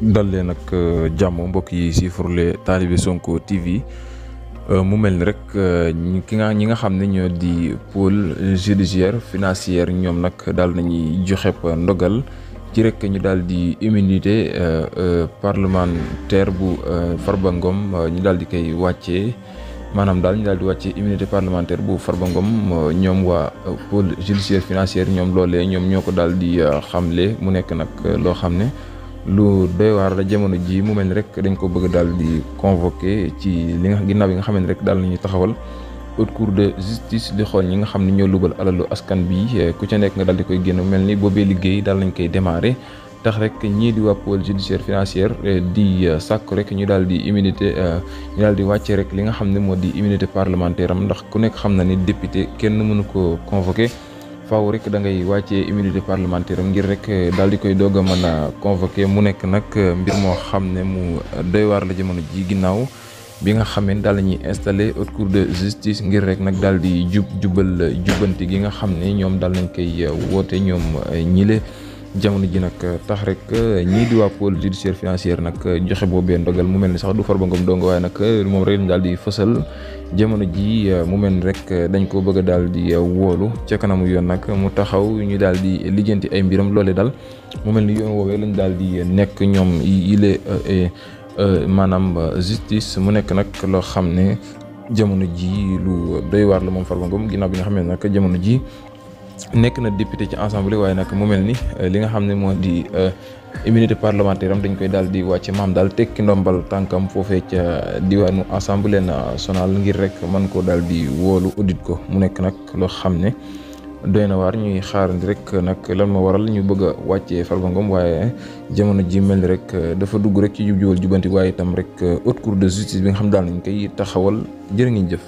dal leen nag jàmm mbokk yi siifurle Talibé Sonko TV mu mel ni rek ñi nga xam ne ñoo di pôle judiciaire financière ñoom nag daal nañuy joxe ndogal ci rek ñu daal di immunité parlementaire bu Farba Ngom ñu daal di koy wàccee maanaam daal ñu daal di wàccee immunité parlementaire bu Farba Ngom ñoom waa pôle judiciaire financière ñoom loolee ñoom ñoo ko daal di xamle mu nekk nag loo xam ne lu doy waar la jamono ji mu mel ni rek dañ ko bëgg daal di convoqué ci li nga ginnaaw yi nga xam ne rek daal nañu taxawal haute cour de justice di xool ñi nga xam ne ñoo lubal alalu askan bi ku ca nekk nga daal di koy génn mel ni boobee liggéey daal nañ koy démarré tax rek ñii di waa pôle judiciaire financière di sàkku rek ñu daal di immunité ñu daal di wàcce rek li nga xam ne moo di immunité parlementaire am ndax ku nekk xam na ni député kenn mënu ko convoqué faaw rek da ngay wàccee immunité parlementaire am ngir rek daal di koy doog a mën a convoqué mu nekk nag mbir moo xam ne mu doy waar la jamono ji ginnaaw bi nga xamee daal la ñuy installé haute cour de justice ngir rek nag daal di jubbanti gi nga xam ne ñoom daal nañ koy woote ñoom ñile jamono ji nag tax rek ñii di waa pôle judiciaire financière nag joxe boobee ndogal mu mel ni sax du Farba Ngom dong waaye nag moom rek daal di fësal jamono ji mu mel ni rek dañ ko bëgg a daal di woolu ca kanamu yoon nag mu taxaw ñu daal di lijjanti ay mbiram loole daal mu mel ni yoon woowee lañ daal di nekk ñoom yile maanaam justice mu nekk nag loo xam ne jamono ji lu doy waar la moom Farba Ngom ginnaaw bi nga xam ne nag jamono ji nekk na député ci assemblée waaye nag mu mel ni li nga xam ne moo di immunité parlementaire am dañ koy daal di wàcce maam daal tekki ndombal tànkam foofee ca diwaanu assemblée nationale ngir rek mën ko daal di woolu audit ko mu nekk nag loo xam ne doy na waar ñuy xaarandi rek nag lan ma waral ñu bëgg a wàccee Farba Ngom waaye jamono ji mel ni rek dafa dugg rek ci jubjuwal jubanti waaye itam rek haute cour de justice bi nga xam daal nañ koy taxawal jërë ngeen jëf.